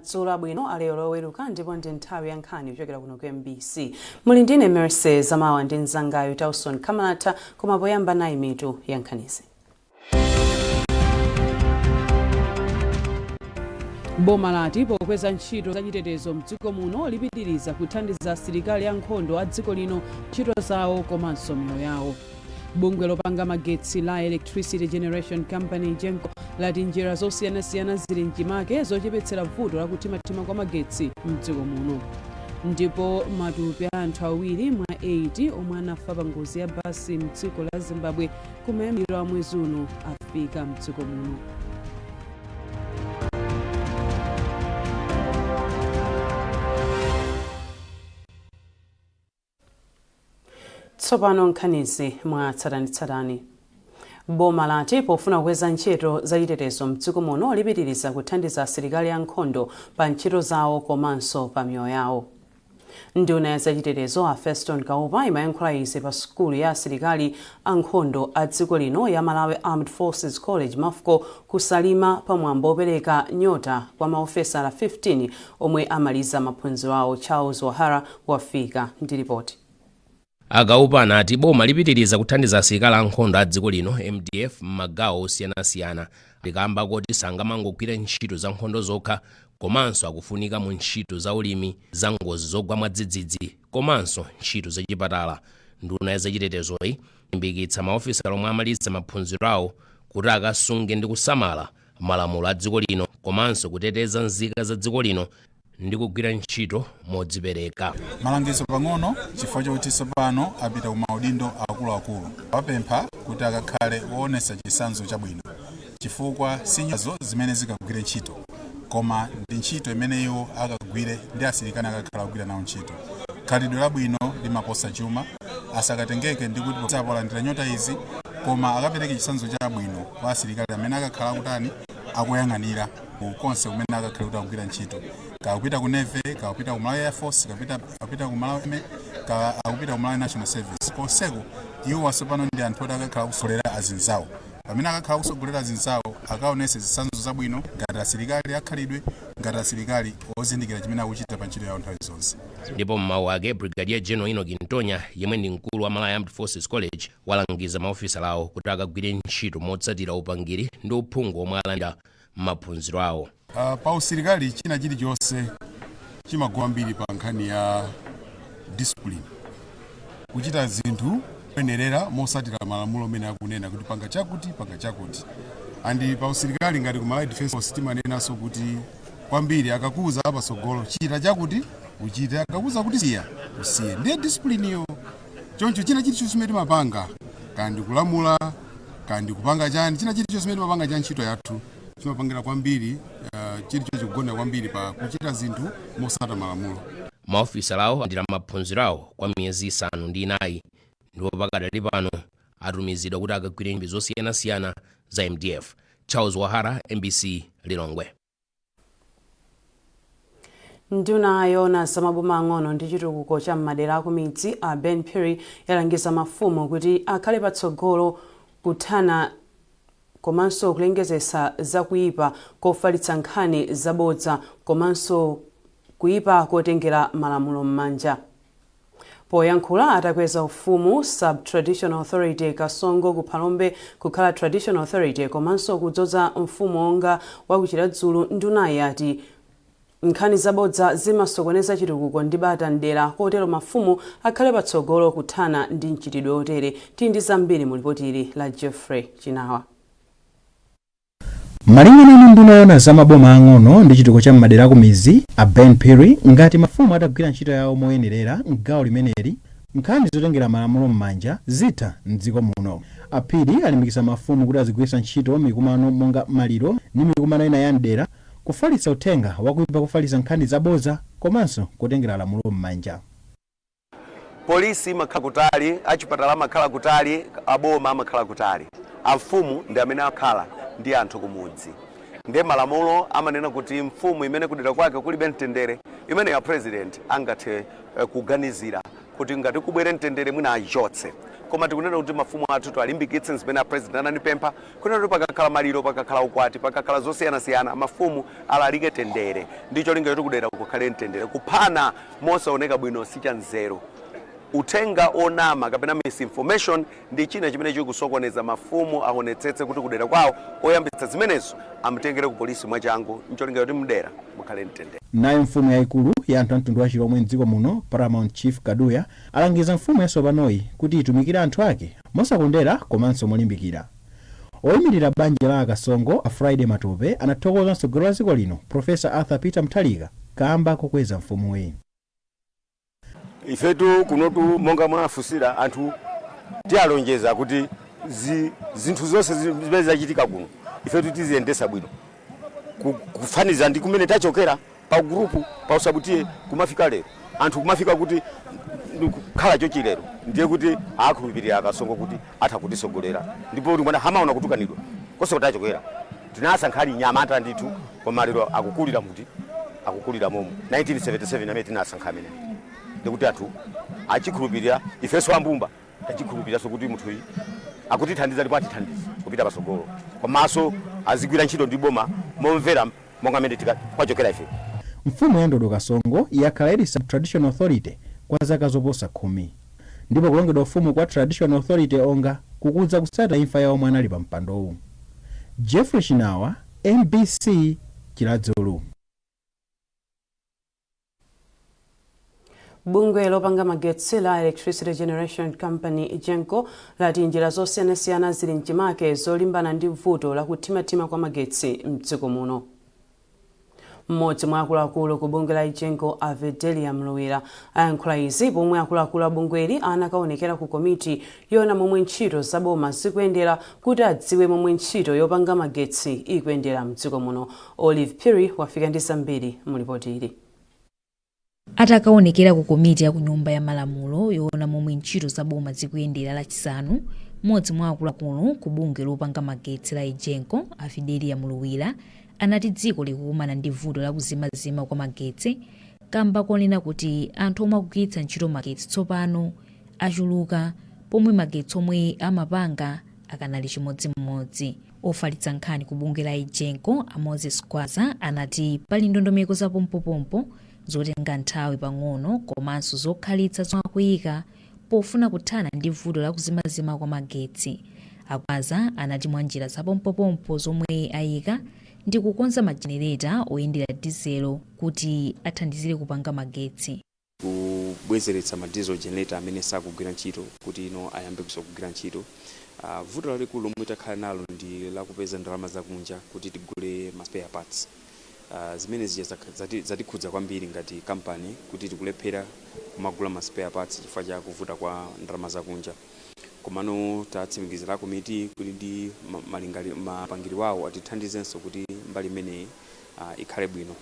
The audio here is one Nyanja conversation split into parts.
Madzulo abwino alero Loweruka, ndipo ndi nthawi ya nkhani kuchokera kuno ku MBC. Muli ndine Mercy Zamawa ndi mzangayo Tauson Kamalata. Koma poyamba, nayi mitu ya nkhanizi. Boma lati pokweza ntchito zachitetezo mdziko muno, lipitiriza kuthandiza asilikali ankhondo a dziko lino ntchito zawo komanso miyoyo yawo. Bungwe lopanga magetsi la Electricity Generation Company, EGENCO, lati njira zosiyanasiyana zili mchimake zochepetsera vuto lakuthimathima kwa magetsi mdziko muno. Ndipo matupi a anthu awiri mwa 8 omwe anafa pa ngozi ya basi mdziko la Zimbabwe kumayambiriro a mwezi uno afika mdziko muno. Tsopano nkhanizi mwatsatanetsatane. Boma lati pofuna kukweza ntchito zachitetezo mdziko muno, lipitiriza kuthandiza asilikali ankhondo pa ntchito zawo komanso pa miyoyo yawo. Nduna ya zachitetezo a Feston Kaupa imayankhula izi pa sukulu ya asilikali ankhondo a dziko lino ya Malawi Armed Forces College, MAFCO, ku Salima, pamwambo opereka nyota kwa maofesala 15 omwe amaliza maphunziro awo. Charles Wahara wafika ndi ripoti. A Kaupa anati boma lipitiriza kuthandiza asilikali ankhondo a dziko lino, MDF, m'magawo osiyanasiyana kamba koti sangamangogwira ntchito za nkhondo zokha, komanso akufunika mu ntchito za ulimi, za ngozi zogwa mwadzidzidzi komanso ntchito zachipatala. Nduna ya zachitetezoyi ilimbikitsa maofisala omwe amaliza maphunziro awo kuti akasunge ndi kusamala malamulo a dziko lino komanso kuteteza nzika za dziko lino ndi kugwira ntchito modzipereka. Malangizo pang'ono, chifukwa chokuti tsopano apita ku maudindo akuluakulu, wapempha kuti akakhale woonetsa chitsanzo chabwino, chifukwa si nyotazo zimene zikagwire ntchito, koma ndi ntchito imene iwo akagwire ndi asilikali akakhala kugwira nawo ntchito. Khalidwe labwino limaposa chuma. Asakatengeke ndi kuti alandira nyota izi, koma akapereke chitsanzo chabwino kwa asilikali amene akakhala akutani, akuyang'anira konse kumene akakhale kuti akugwira ntchito, kakupita ku Navy, kakupita ku Malawi Air Force, kakupita ku Malawi Army, akupita ku Malawi National Service, konseko iwo tsopano ndi anthu oti akakhala kusogolera azinzawo. Pamene akakhala kusogolera azinzawo, akaonese zitsanzo zabwino ngati asilikali akhalidwe, ngati asilikali ozindikira chimene akuchita pa ntchito yawo nthawi zonse. Ndipo mmawu ake, Brigadier General Enoch Ntonya, yemwe ndi mkulu wa Malawi Armed Forces College, walangiza maofisala awo kuti akagwire ntchito motsatira upangiri ndi uphungu omwe alandira m'maphunziro awo. Pa usilikali china chilichonse chimagona kwambiri pa nkhani ya discipline, kuchita zinthu kuyenerera mosatira malamulo amene akunena kuti panga chakuti, panga chakuti. And pa usilikali ngati ku Malawi Defence Force timanenanso kuti kwambiri akakuuza apatsogolo chita chakuti, uchite, akakuuza kuti siya, usiye. Ndiye discipline iyo. Choncho china chilichonse chimene timapanga, kandi kulamula, kandi kupanga chani, china chilichonse chimene timapanga cha ntchito yathu chimapangira kwambiri, chilichonse chikugonera kwambiri pa kuchita zinthu mosata malamulo. Maofisala awo alandira maphunziro awo kwa miyezi 4 ndipo pakadali pano atumizidwa kuti akagwire ntchito zosiyanasiyana za MDF. Charles Wahara, MBC, Lilongwe. Nduna yoona zamaboma ang'ono ndi chitukuko cha m'madera akumidzi a Ben Phiri yalangiza mafumu kuti akhale patsogolo kuthana komanso kulengezesa zakuyipa kofalitsa nkhani zabodza komanso kuyipa kotengera malamulo m'manja. Poyankhula atakweza ufumu Sub-Traditional Authority Kasongo ku Phalombe kukhala Traditional Authority komanso kudzoza mfumu Onga wa ku Chiradzulu, ndunayi yati nkhani zabodza zimasokoneza chitukuko ndi bata mdera, kotero mafumu akhale patsogolo kuthana ndi mchitidwe otere. Tili ndi zambiri mu lipotili la Jeffrey Chinawa. Malingana ndi nduna yoona za maboma ang'ono ndi chitukuko cha m'madera akumidzi a Ben Phiri, ngati mafumu atagwira ntchito yawo moyenerera m'gawo limeneli, nkhani zotengera malamulo m'manja zitha mdziko muno. A Phiri alimbikitsa mafumu kuti azigwiritsa ntchito mikumano monga maliro ndi mikumano ina ya mdera kufalitsa uthenga wakuipa kufalitsa nkhani zabodza komanso kutengera lamulo m'manja. Polisi imakhala kutali, achipatala amakhala kutali, aboma amakhala kutali. Amfumu ndi amene akhala ndi anthu kumudzi. Ndiye malamulo amanena kuti mfumu imene kudera kwake kulibe mtendere, imene ya president angathe kuganizira. Kuti ngati kubwere mtendere, mwina ayichotse. Koma tikunena kuti mafumu athu tiwalimbikitse zimene a President anandipempha, kunena kuti pakakhala maliro, pakakhala ukwati, pakakhala zosiyanasiyana, mafumu alalike tendere ndi cholinga choti kudera kukhale mtendere. Kuphana mosaoneka bwino si chanzeru. Uthenga onama kapena misinformation ndi china chimene chikusokoneza. Mafumu aonetsetse kuti kudera kwawo oyambitsa zimenezo amutengere ku polisi mwachangu, ncholinga choti mdera mukhale mtendere. Nayo mfumu yayikulu ya anthu a mtundu wa Chilomwe mdziko muno, Paramount Chief Kaduya, alangiza mfumu yatsopanoyi kuti itumikire anthu ake mosakondera komanso molimbikira. Oyimirira banja la Akasongo, a Friday Matope, anathokoza mtsogoleri wa dziko lino, Professor Arthur Peter Mutharika, kamba kokweza mfumuyi. Ifetu kunotu, monga mwafusira anthu, tiyalonjeza kuti zinthu zonse zimene zachitika kuno ifetu tiziyendesa bwino. Kufaniza ndi kumene tachokera pa group pa u sub-T/A kumafika lero, anthu kumafika kuti kukhala chochi lero, ndiye kuti akhulupirira Akasongo kuti atha kutisogolera. Ndipo kuti mwana hamaona kutukanidwa konse kutachokera, tinasankha ali nyamata ndithu, koma lero akukulira muti akukulira momo 1977 amene tinasankha amene, ndikuti anthu achikhulupirira. Ifenso ambumba tachikhulupiriranso kuti munthuyu akutithandiza ndipo atithandiza kupita patsogolo, komanso azigwira ntchito ndi boma momvera monga amene kwachokera ife. Mfumu ya Ndodo Kasongo yakhala ili Traditional Authority kwa zaka zoposa 10, ndipo kulongedwa ufumu kwa Traditional Authority Onga kukudza kutsatira imfa ya omwe anali pa mpandowu. Jeffrey Chinawa, MBC, Chiradzulu. Bungwe lopanga magetsi la Electricity Generation Company, EGENCO, lati njira zosiyanasiyana zili mchimake zolimbana ndi vuto la kuthimathima kwa magetsi mdziko muno. Mmodzi mwa akuluakulu ku bungwe la EGENCO, a Videlia Mluwira, ayankhula izi pomwe akuluakulu a bungweli anakaonekera ku komiti yoona momwe ntchito zaboma zikuyendera kuti adziwe momwe ntchito yopanga magetsi ikuyendera mdziko muno. Olive Phiri wafika ndi zambiri mu ripoti ili. Atakaonekera ku komiti ya ku Nyumba ya Malamulo yoona momwe ntchito za boma zikuyendera Lachisanu, mmodzi mwa akuluakulu ku bungwe lopanga magetsi la EGENCO, a Videlia Mluwira, anati dziko likukumana ndi vuto la kuzimazima kwa magetsi kamba konena kuti anthu omwe akugwiritsa ntchito magetsi tsopano achuluka pomwe magetsi omwe amapanga akanali chimodzimodzi. Ofalitsa nkhani ku bungwe la EGENCO, a Moses Gwaza, anati pali ndondomeko za pompopompo zotenga nthawi pang'ono komanso zokhalitsa zomwe akuyika pofuna kuthana ndi vuto la kuzimazima kwa magetsi. A Gwaza anati mwa njira za pompopompo zomwe ayika ndi kukonza majenereta oyendera dizelo kuti athandizire kupanga magetsi. Kubwezeretsa ma diesel generator amene sakugwira ntchito kuti ino ayambe kugwira ntchito. Vuto lalikulu lomwe takhala nalo ndi lakupeza ndalama zakunja kuti tigule ma spare parts. Zimene zija zatikhudza kwambiri ngati kampani kuti tikulephera kumagula ma spare parts chifukwa cha kuvuta kwa ndalama zakunja. Komano tatsimikizira komiti kuti ndi mapangiri wawo atithandizenso kuti mbali imeneyi ikhale bwino.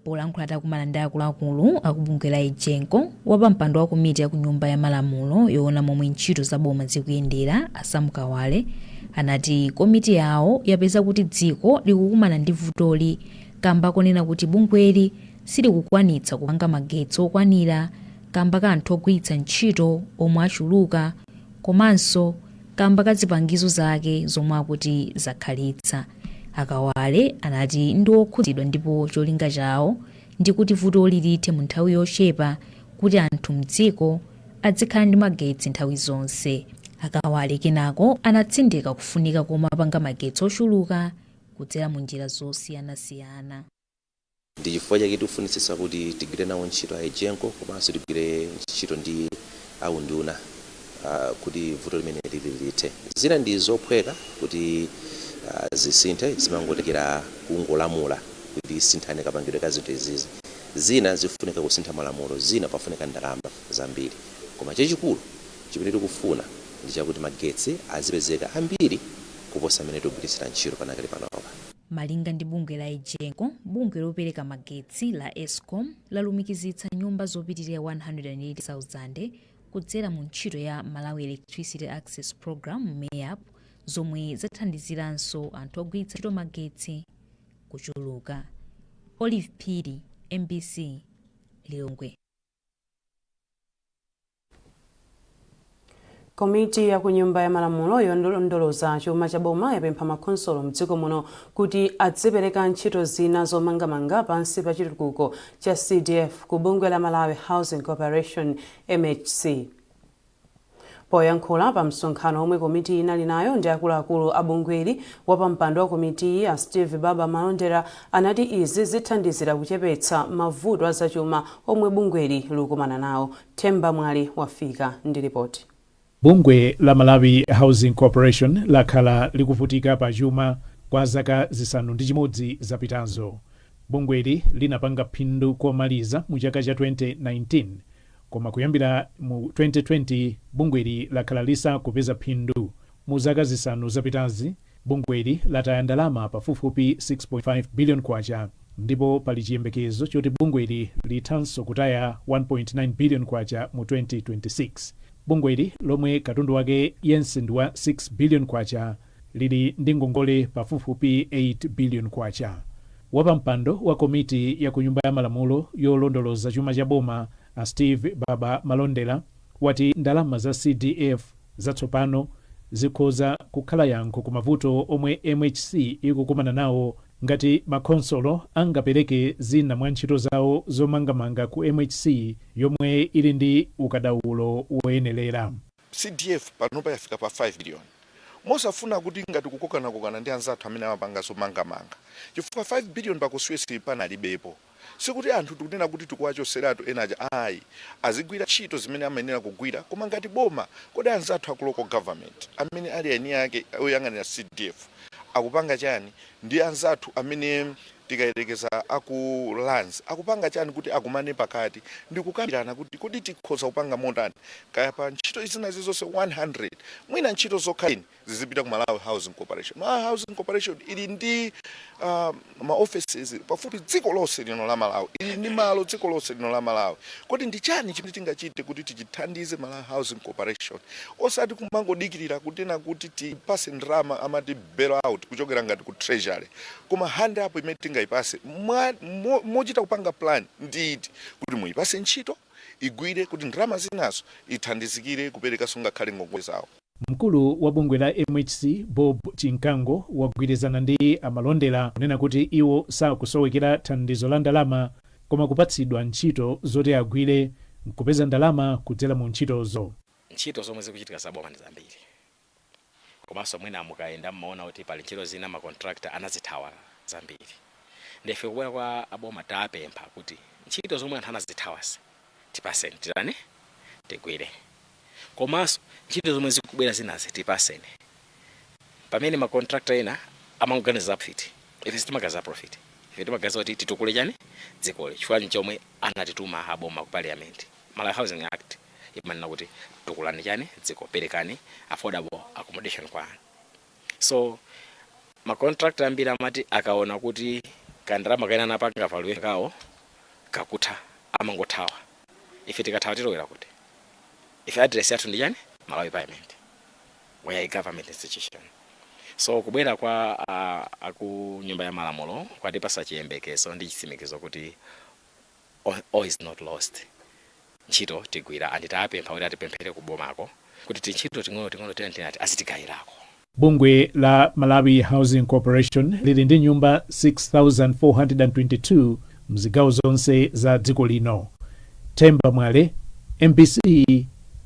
Polankhula atakumana ndi akuluakulu akubungwe la EGENCO, wapampando wa komiti ya ku Nyumba ya Malamulo yoona momwe ntchito za boma zikuyendera, a Sam Kawale, anati komiti yawo yapeza kuti dziko likukumana ndi vutoli kamba konena kuti bungweli silikukwanitsa kupanga magetsi okwanira kamba ka anthu ogwiritsa ntchito omwe achuluka komanso kamba ka zipangizo zake zomwe akuti zakhalitsa. A Kawale anati ndi okhudzidwa ndipo cholinga chawo ndi kuti vutoli lithe mu nthawi yochepa kuti anthu mdziko adzikhala ndi magetsi nthawi zonse. A Kawale kenako anatsindika kufunika komapanga magetsi ochuluka kudzera mu njira zosiyanasiyana. Ndi chifukwa chake tikufunitsitsa kuti tigwire nawo ntchito a EGENCO komanso tigwire ntchito ndi aunduna kuti vuto limene lili lithe. Zina ndi zophweka kuti zisinthe, zimangotekera kungolamula kuti sinthani kapangidwe ka zinthu izizi. Zina zifunika kusintha malamulo, zina pafunika ndalama zambiri, koma chachikulu chimene tikufuna ndi chakuti magetsi azipezeka ambiri kuposa amene tikugwiritsira ntchito panakali panopa. Malinga ndi bungwe la EGENCO, bungwe lopereka magetsi la ESCOM lalumikizitsa nyumba zopitirira 180,000 kudzera mu ntchito ya Malawi Electricity Access Program, MEAP, zomwe zathandiziranso anthu ogwiritsa ntchito magetsi kuchuluka. Olive Phiri, MBC, Lilongwe. Komiti ya ku Nyumba ya Malamulo yolondoloza chuma cha boma yapempha makhonsolo mdziko muno kuti adzipereka ntchito zina zomangamanga pansi pa chitukuko cha CDF ku bungwe la Malawi Housing Corporation, MHC. Poyankhula pa msonkhano omwe komiti inali nayo ndi akuluakulu a bungweli, wapampando wa komitiyi a Steve Baba Malondera anati izi zithandizira kuchepetsa mavuto azachuma omwe bungweli likukumana nawo. Themba Mwali wafika ndi ripoti. Bungwe la Malawi Housing Corporation lakhala likuvutika pa chuma kwa zaka 6 zapitazo. Bungweli linapanga phindu komaliza mu chaka cha 2019, koma kuyambira mu 2020 bungweli lakhala lisakupeza phindu. Mu zaka 5 zapitazi, bungweli lataya ndalama pafupifupi 6.5 billion kwacha, ndipo pali chiyembekezo choti bungweli lithanso kutaya 1.9 billion kwacha mu 2026. Bungweli, lomwe katundu wake yense ndi wa 6 billion kwacha, lili ndi ngongole pafupifupi 8 billion kwacha. Wapampando wa komiti ya ku Nyumba ya Malamulo yolondoloza chuma cha boma a Steve Baba Malondera wati ndalama za CDF zatsopano zikhoza kukhala yankho ku mavuto omwe MHC ikukumana nawo ngati makhonsolo angapereke zina mwa ntchito zawo zomangamanga ku MHC yomwe ili ndi ukadaulo woyenerera. CDF panopa yafika pa 5 billion, mosafuna kuti ngati kukokanakokana ndi anzathu amene amapanga zomangamanga, chifukwa 5 billion pa constituency panalibepo. Sikuti anthu tikunena kuti tikuwachoseratu enaja, ayi, azigwira ntchito zimene amayenera kugwira. Koma ngati boma, kodi anzathu aku local government amene ali eni ake oyang'anira CDF akupanga chani, ndi anzathu amene tikayerekeza aku Lands akupanga chani, kuti akumane pakati ndi kukambirana kuti kodi tikhoza kupanga motani, kaya pa ntchito zina zizonse 100, mwina ntchito zokhaleni zizipita ku Malawi Housing Corporation. Malawi Housing Corporation ili ndi ma offices pafupi dziko lonse lino la Malawi, ili ndi malo dziko lonse lino la Malawi. Kodi ndi chani chimene tingachite kuti tichithandize Malawi Housing Corporation, osati kumangodikirira kunena kuti tipase ndalama, amati bail out kuchokera ngati ku Treasury, koma hand up imene tingayipase mochita kupanga plan nditi kuti muyipase ntchito igwire, kuti ndalama zinazo ithandizikire kuperekanso ngakhale ngongole zawo. Mkulu wa bungwe la MHC Bob Chinkango wagwirizana ndi aMalondera kunena kuti iwo sakusowekera thandizo la ndalama, koma kupatsidwa ntchito zoti agwire nkupeza ndalama kudzera mu ntchitozo. Ntchito zomwe zikuchitika zaboma ndi zambiri, komanso mwina mukayenda mmaona kuti pali ntchito zina ma contractor anazithawa zambiri. Ndife kubwera kwa aboma tapempha kuti ntchito zomwe anthu anazithawasi tipaseni, titani, tigwire, komanso ntchito zomwe zikubwera zinazi tipaseni. Pamene ma contractor ena amangoganiza za profit, ife sitimaganiza profit. Ife timaganiza kuti titukule chani, dzikoli, chifukwa chomwe anatituma aboma ku Parliament, Malawi Housing Act imanena kuti tukulani chani, dziko, perekani affordable accommodation kwa anthu. So ma contractor ambiri amati akaona kuti kandalama kaena anapanga valuation kawo kakutha, amangothawa. Ife tikathawa tilowera kuti? Ife address yathu ndi chani? Malawi Parliament. We are a government institution. So kubwera kwa aku Nyumba ya Malamulo kwatipasa chiyembekezo ndi chitsimikizo kuti all is not lost. Ntchito tigwira, and tapempha kuti atipemphere kubomako kuti tintchito ting'ono ting'ono tena tinati azitigayirako. Bungwe la Malawi Housing Corporation lili ndi nyumba 6422 mzigawo zonse za dziko lino. Themba Mwale, MBC,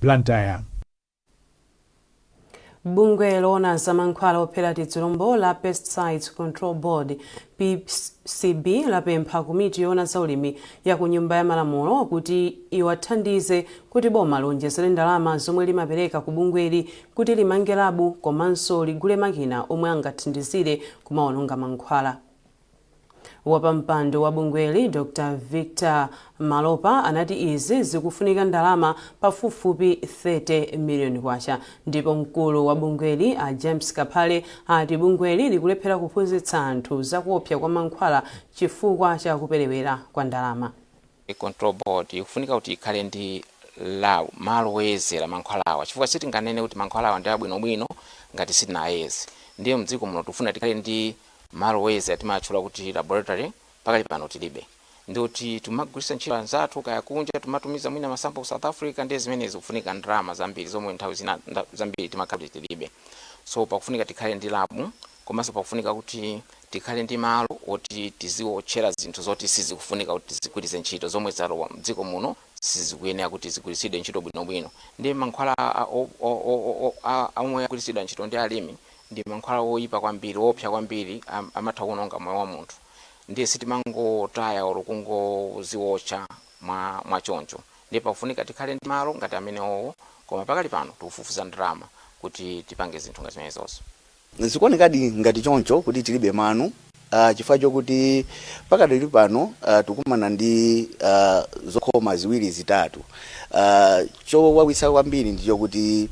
Blantyre. Bungwe loona za mankhwala ophera tizilombo la Pesticides Control Board, PCB, lapempha komiti yoona zaulimi ya ku Nyumba ya Malamulo kuti iwathandize kuti boma lonjezere ndalama zomwe limapereka ku bungweli kuti limange lab komanso ligule makina omwe angathandizire kumaononga mankhwala. Wapampando wa bungweli Dr Victor Malopa anati izi zikufunika ndalama pafupifupi 30 miliyoni kwacha, ndipo mkulu wa bungweli a James Kaphale ati bungweli likulephera kuphunzitsa anthu zakuopsa kwa mankhwala chifukwa cha kuperewera kwa ndalama. Control Board ikufunika kuti ikhale ndi lab, malo woyezera mankhwalawa, chifukwa sitinganene kuti mankhwalawa ndi abwinobwino ngati sitinayeze. Ndiye mdziko muno tikufuna tikhale ndi malo woyezera, timatchula kuti laboratory. Pakali pano tilibe. Ndikuti timagwiritsa ntchito anzathu kaya kunja, timatumiza mwina ma sample ku South Africa. Ndiye zimenezi kufunika ndalama zambiri zomwe nthawi zina zambiri timakhala kuti tilibe. So pakufunika tikhale ndi lab, komanso pakufunika kuti tikhale ndi malo oti tiziwotchera zinthu zoti sizikufunika kuti tizigwiritse ntchito, zomwe zalowa mdziko muno sizikuyenera kuti zigwiritsidwe ntchito bwinobwino. Ndi mankhwala omwe agwiritsidwa ntchito ndi alimi ndi mankhwala oyipa kwambiri, opsa kwambiri, amatha kuwononga moyo wa munthu. Ndiye sitimangotaya olo kungoziwotcha mwachoncho. Ndiye pakufunika tikhale ndi malo ngati amenewowo, koma pakali pano tikufufuza ndalama kuti tipange zinthu ngati zimenezonso. Zikuonekadi ngati choncho kuti tilibe manu, chifukwa chokuti pakadali pano tikumana ndi zokhoma ziwiri zitatu. Chowawitsa kwambiri ndi chokuti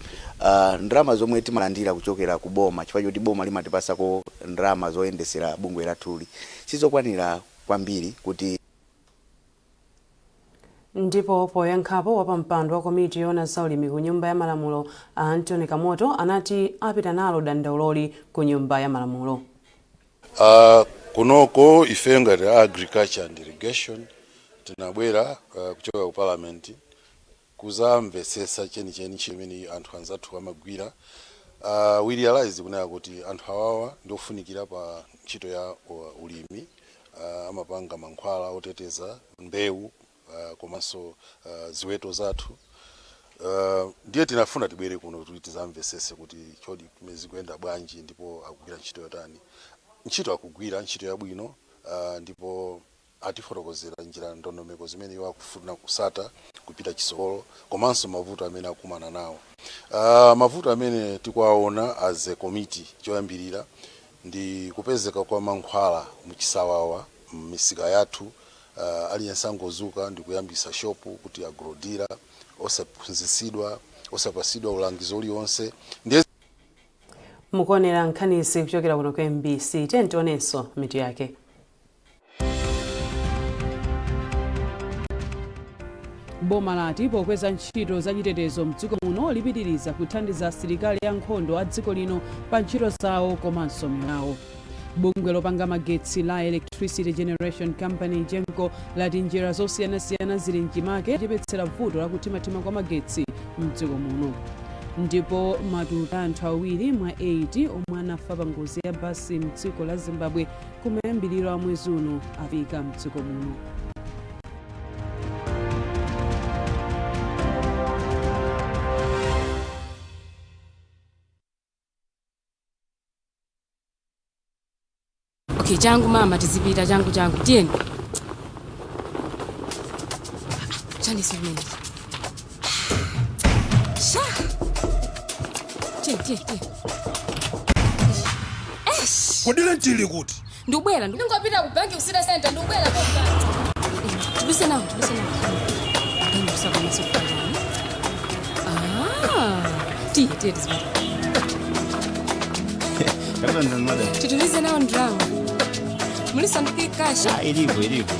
ndalama zomwe timalandira kuchokera ku boma, chifukwa choti boma limatipasako ndalama zoyendesera bungwe lathuli, sizokwanira kwambiri kuti Ndipo poyankhapo, wapampando wa komiti yoona zaulimi ku Nyumba ya Malamulo a Anthony Kamoto anati apita nalo dandauloli ku Nyumba ya Malamulo. Kunoko ife ngati Agriculture and Irrigation tinabwera kuchoka ku Parliament kuzamvetsetsa chenicheni ntchito imene anthu anzathu amagwira. We realize kunena kuti anthu awawa ndi ofunikira pa ntchito ya ulimi. Amapanga mankhwala oteteza mbewu komanso ziweto zathu. Ndiye tinafuna tibwere kuno kuti tizamvetsetse kuti chodi zikuyenda bwanji ndipo akugwira ntchito yotani. Ntchito akugwira ntchito yabwino, ndipo atifotokozera njira, ndondomeko zimene iwo akufuna kusata kupita chitsogolo, komanso mavuto amene akumana nawo. Mavuto amene tikuwaona as a committee, choyambirira ndi kupezeka kwa mankhwala muchisawawa m'misika yathu. Aliyense angozuka ndi kuyambisa shopu kuti agro dealer, osaphunzitsidwa, osapasidwa ulangizo uliwonse. Ndiye Mukuonera nkhanizi kuchokera kuno ku MBC. Tiyeni tionenso mitu yake. Boma lati pokweza ntchito zachitetezo mdziko muno, lipitiriza kuthandiza asilikali ankhondo a dziko lino pa ntchito zawo komanso miyoyo yawo. Bungwe lopanga magetsi la Electricity Generation Company, EGENCO, lati njira zosiyanasiyana zili mchimake kuchepetsera vuto la kuthimathima kwa magetsi mdziko muno. Ndipo matupi a anthu awiri mwa 8 omwe anafa pa ngozi ya basi mdziko la Zimbabwe kumayambiriro a mwezi uno afika mdziko muno. Okay, changu mama, tizipita changu changu, tiyeni. Chani simene sha, tiye tiye tiye. Kodi rent ili kuti? Ndikubwera, ndingopita ku banki, ku City Center, ndikubwera. Tiduse nawo, tiduse nawo. Banki kusakomaso kufanyani. Ah, tiye tiye, tizipita. Titumize nawo ndalama, mulisanduke cash. Ilipo, ilipo.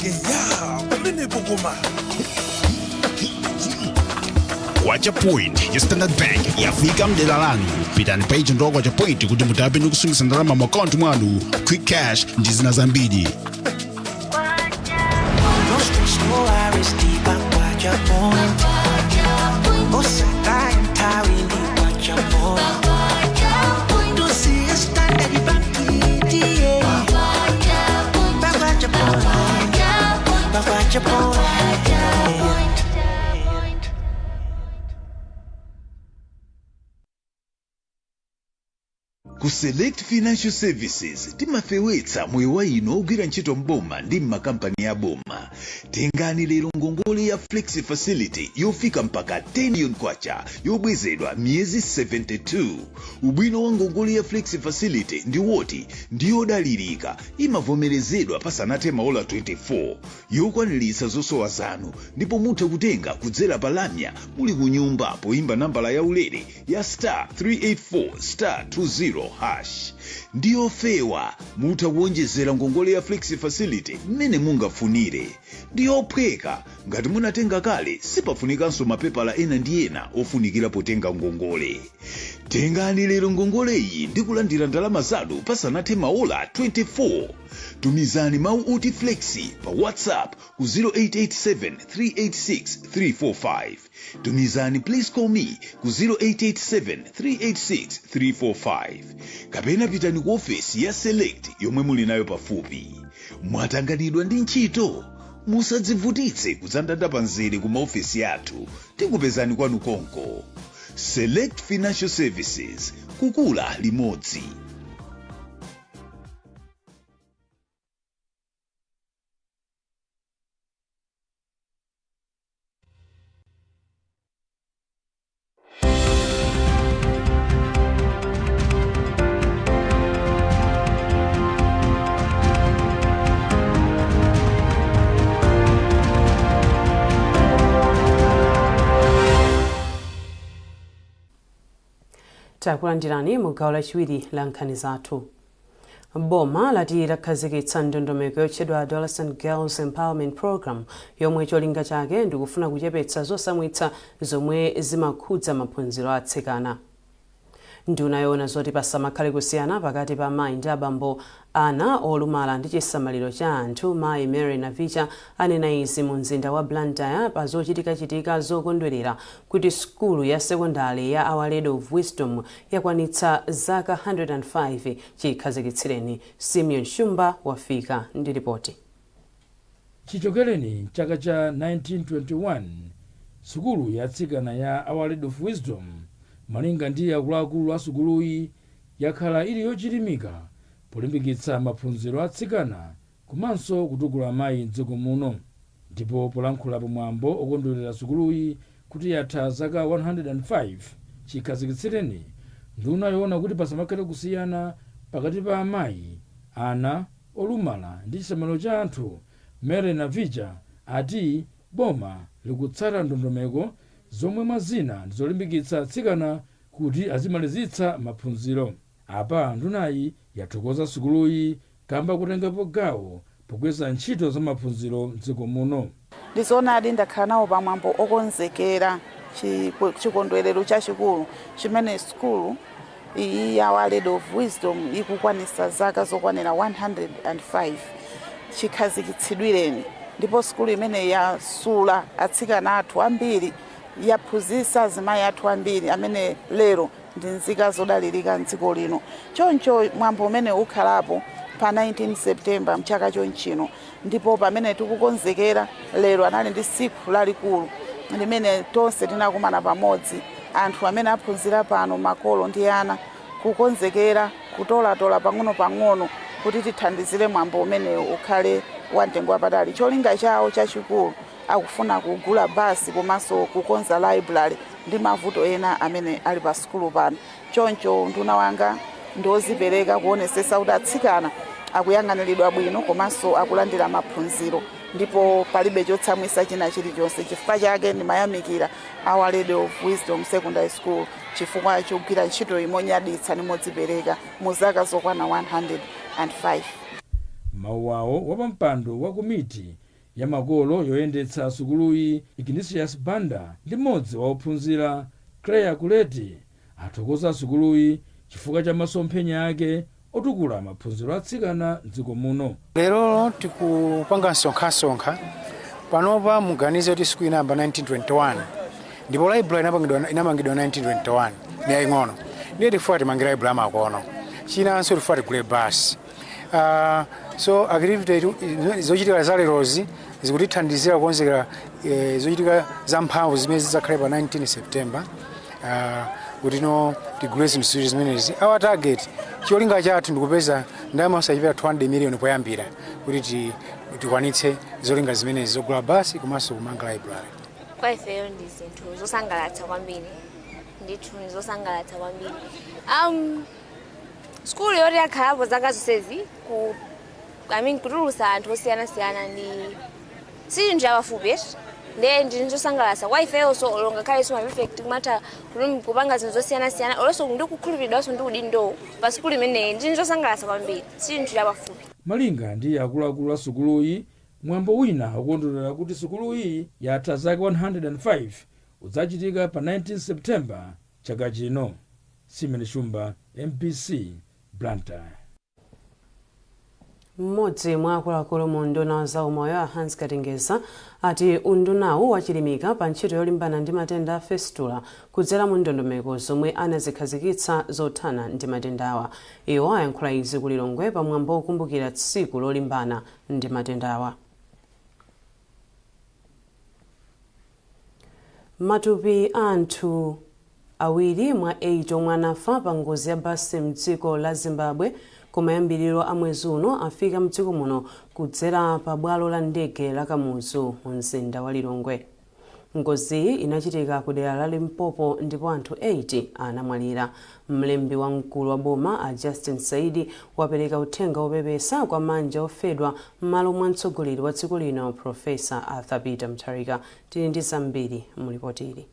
Eya, pamenepo koma. Kwacha Point ya Standard Bank yafika mdera lanu. Pitani pa agent wa Kwacha Point kuti mutape ndi kusungitsa ndalama mu akaunti mwanu, quick cash ndi zina zambiri. No stress, no worries, ndi Kwacha Point. Osaka nthawi ndi Kwacha Point. Tusiye Standard Bank, tiye. Kwacha Point. Kwacha Point. Ku Select Financial Services timafewetsa moyo wa inu ogwira ntchito mboma ndi m'makampani a boma. Tengani lero ngongole ya Flexi Facility yofika mpaka 10 million kwacha yobwezedwa miyezi 72. Ubwino wa ngongole ya Flexi Facility ndi woti ndiyodalirika, imavomerezedwa pasanathe maola 24, yokwaniritsa zosowa zanu, ndipo mutha kutenga kudzera pa lamya muli ku nyumba poyimba nambala yaulere ya star 384 star 20 hash. Ndiyofewa, mutha kuwonjezera ngongole ya Flexi Facility mmene mungafunire. Ndi yophweka. Ngati munatenga kale, sipafunikanso mapepala ena ndi ena ofunikira potenga ngongole. Tengani lero ngongoleyi ndi kulandira ndalama zanu pasanathe maola 24. Tumizani mawu oti "flexi" pa WhatsApp ku 0887 386 345. Tumizani "please call me" ku 0887 386 345, kapena pitani ku ofesi ya Select yomwe muli nayo pafupi. Mwatanganidwa ndi ntchito? Musadzivutitse kudzandanda pamzere ku maofesi athu, tikupezani kwanu konko. Select Financial Services, kukula limodzi. Takulandirani mu gawo lachiwiri la nkhani zathu. Boma lati lakhazikitsa ndondomeko yotchedwa Adolescent Girls Empowerment Program, yomwe cholinga chake ndikufuna kuchepetsa zosamwitsa zomwe zimakhudza maphunziro atsikana. Nduna yoona zoti pasamakhale kusiyana pakati pa amayi ndi abambo, ana olumala ndi chisamaliro cha anthu, mayi Mary Navicha, anena izi mu mzinda wa Blantyre pa zochitikachitika zokondwerera kuti sukulu ya sekondari ya Our Lady of Wisdom yakwanitsa zaka 105 chikhazikitsireni. Simeon Shumba wafika ndi ripoti. Chichokereni chaka cha 1921, sukulu yatsikana ya Our Lady of Wisdom, malinga ndi akuluakulu a sukuluyi, yakhala ili yochilimika polimbikitsa maphunziro atsikana komanso kutukula amayi mdziko muno. Ndipo polankhula pamwambo okondwerera sukuluyi kuti yatha zaka 105 chikhazikitsireni, nduna yoona kuti pasamakhale kusiyana pakati pa amayi, ana olumala ndi chisamaliro cha anthu, Mary Navicha, ati boma likutsata ndondomeko zomwe mwa zina ndizolimbikitsa atsikana kuti azimalizitsa maphunziro. Apa ndunayi yathokoza sukuluyi kamba kutengapo gawo pokweza ntchito za maphunziro mdziko muno. Ndizoonadi, ndakhala nawo pamwambo okonzekera chikondwerero chachikulu chimene sukulu iyi ya Our Lady of Wisdom ikukwanisa zaka zokwanira 105 chikhazikitsidwireni. Ndipo sukulu imene yasula atsikana athu ambiri, yaphunzitsa azimayi athu ambiri amene lero ndi nzika zodalirika mdziko lino. Choncho mwambo umene ukhalapo pa 19 September mchaka chonchino, ndipo pamene tikukonzekera lero, anali ndi tsiku lalikulu limene tonse tinakumana pamodzi, anthu amene aphunzira pano, makolo ndi ana, kukonzekera kutolatola pang'ono-pang'ono kuti tithandizire mwambo umenewu ukhale wamtengo wapatali. Cholinga chawo chachikulu, akufuna kugula basi komanso kukonza library ndi mavuto ena amene ali pa sukulu pano. Choncho nduna wanga ndiozipereka kuonesesa kuti atsikana akuyang'aniridwa bwino komanso akulandira maphunziro, ndipo palibe chotsamwisa china chilichonse. Chifukwa chake ndimayamikira Our Lady of Wisdom Secondary School chifukwa chogwira ntchito monyaditsa ndi modzipereka mu zaka zokwana 105. Mawu awo, wapampando wa komiti ya makolo yoyendetsa sukuluyi, Ignatius Banda, ndi mmodzi wa ophunzira, Claire Kuleti, athokoza sukuluyi chifukwa cha masomphenya ake otukula maphunziro atsikana mdziko muno. Lero tikupanga msonkhasonkha panopa. Muganize kuti sukulu inayamba 1921 ndipo library inamangidwa 1921, ni yaying'ono. Ndiye tifuna timange library amakono. Chinanso, tifuna tigule basi. So activity zochitika za lerozi zikutithandizira kukonzekera zochitika za mphamvu zimene zidzakhale pa 19 September, kuti no tigule zinthu ziwiri zimenezi. Our target, cholinga chathu, ndikupeza ndalama osachepera 200 million poyambira kuti tikwanitse zolinga zimenezi zogula basi komanso kumanga library. Kwa ifeyo ndi zinthu zosangalatsa kwambiri, ndithu ndi zosangalatsa kwambiri. Sukulu yoti yakhalapo zaka zonsezi ku, I mean, kutulutsa anthu osiyanasiyana ndi si chinthu chapafupi eti. Ndiye ndi zinthu zosangalatsa kwa ifeyonso, olo ngakhalenso ma prefect kumatha kupanga zinthu zosiyanasiyana, olonso ndi kukhulupiridwanso ndi udindo pa sukulu imeneyi, ndi zinthu zosangalatsa kwambiri, si chinthu chapafupi. Malinga ndi akuluakulu a sukuluyi, Mwambo wina ukondwerera kuti sukuluyi yatha zaka 105 udzachitika pa 19 September chaka chino. Simon Shumba, MBC, Blantyre. Mmodzi mwa akuluakulu mu unduna wa zaumoyo, a Hans Katengeza, ati undunawu wachilimika pa ntchito yolimbana ndi matenda a fistula kudzera mu ndondomeko zomwe anazikhazikitsa zothana ndi matendawa. Iwo ayankhula izi ku Lilongwe pamwambo wokumbukira tsiku lolimbana ndi matendawa. Matupi a anthu awiri mwa 8 omwe anafa pa ngozi ya basi mdziko la Zimbabwe kumayambiriro a mwezi uno afika mdziko muno kudzera pa bwalo la ndege la Kamuzu mu mzinda wa Lilongwe. Ngoziyi inachitika ku dera la Limpopo ndipo anthu 8 anamwalira. Mlembi wamkulu wa boma, a Justin Saidi, wapereka uthenga wopepesa kwa mabanja ofedwa m'malo mwa mtsogoleri wa dziko lino, Professor Arthur Peter Mutharika. Tili ndi zambiri mu lipotili.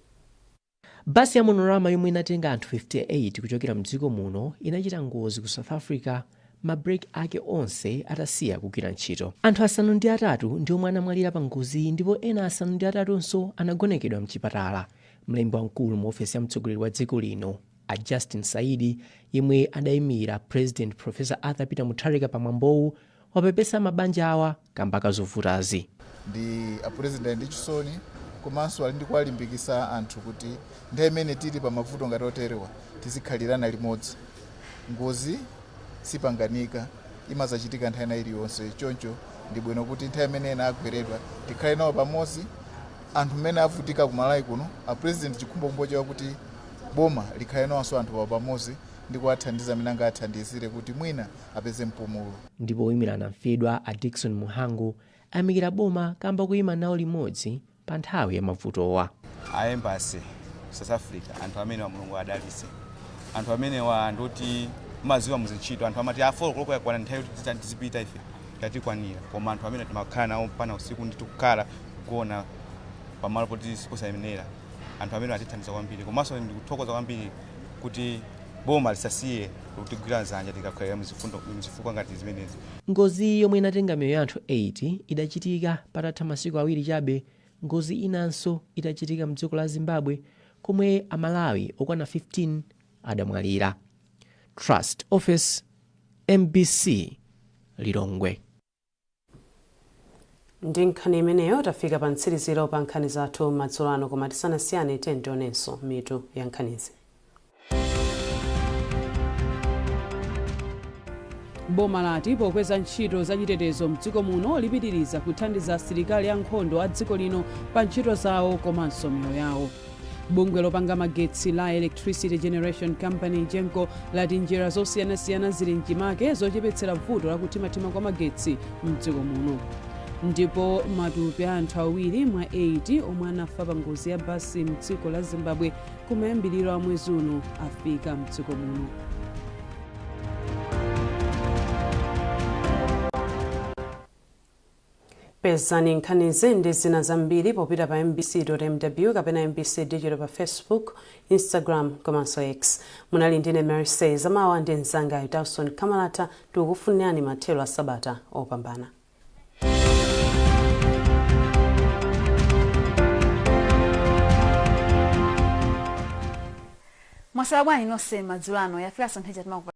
Basi ya Monorama yomwe inatenga anthu 58 kuchokera mdziko muno inachita ngozi ku South Africa ma brake ake onse atasiya kugwira ntchito. Anthu 8 ndi omwe anamwalira pa ngoziyi ndipo ena 8nso anagonekedwa mchipatala. Mlembi wamkulu mu ofesi ya mtsogoleri wa dziko lino, a Justin Saidi, yemwe adayimira President Professor Arthur Peter Mutharika pa mwambowu, wapepesa mabanja awa kamba ka zovutazi. Ndi a president ali ndi chisoni komanso ali ndi kuwalimbikisa anthu kuti nthawi imene tili pa mavuto ngati oterewa tizikhalirana limodzi. Ngozi sipanganika, imazachitika nthawi ina iliyonse, choncho ndi bwino kuti nthawi imene ena agweredwa tikhale nawo pamodzi. Anthu mmene avutika ku Malawi kuno, a president chikhumbokhumbo chawo kuti boma likhale nawonso anthu awo pamodzi ndi kuwathandiza amene angathandizire kuti mwina apeze mpumulo. Ndipo oyimira anamfedwa, a Dickson Muhangu, ayamikira boma kamba koyima nawo limodzi pa nthawi ya mavutowa. A embassy South Africa, anthu amenewa Mulungu adalitse. Anthu amenewa ndoti mumaziwa muzintchito anthu amati a 4 koloko yakwana, nthawi yoti tizipita ife tatikwanira, koma anthu amene timakhala nawo mpana usiku ndi tikukhala kugona pamalo poti siposayenera. Anthu amene atithandiza kwambiri, komanso ndikuthokoza kwambiri kuti boma lisasiye kutigwira dzanja tikakhalira muzifukwa ngati zimenezi. Ngozi yomwe inatenga miyoyo ya anthu 8 idachitika patatha masiku awiri chabe ngozi inanso itachitika mdziko la Zimbabwe komwe Amalawi okwana 15 adamwalira. Trust Office, MBC, Lilongwe. Ndi nkhani imeneyo tafika pa mtsiriziro pa nkhani zathu madzulo ano, koma tisanasiyane tionenso mitu ya nkhanizi. Boma lati pokweza ntchito zachitetezo mdziko muno lipitiriza kuthandiza asilikali ankhondo a dziko lino pa ntchito zawo komanso miyoyo yawo. Bungwe lopanga magetsi la Electricity Generation Company, EGENCO, lati njira zosiyanasiyana zili mchimake zochepetsera vuto lakuthimathima kwa magetsi mdziko muno. Ndipo matupi a anthu awiri mwa 8 omwe anafa pa ngozi ya basi mdziko la Zimbabwe kumayambiriro a mwezi uno afika mdziko muno. Pezani nkhanizi ndi zina zambiri popita pa mbc.mw kapena MBC Digital pa Facebook, Instagram komanso X. Munali ndine Mercy Zamawa ndi mzanga Dawson Kamalata. Tikukufunirani mathero a sabata opambana. Mwaswera bwanji nonse madzulo ano? Yafikanso nthawi.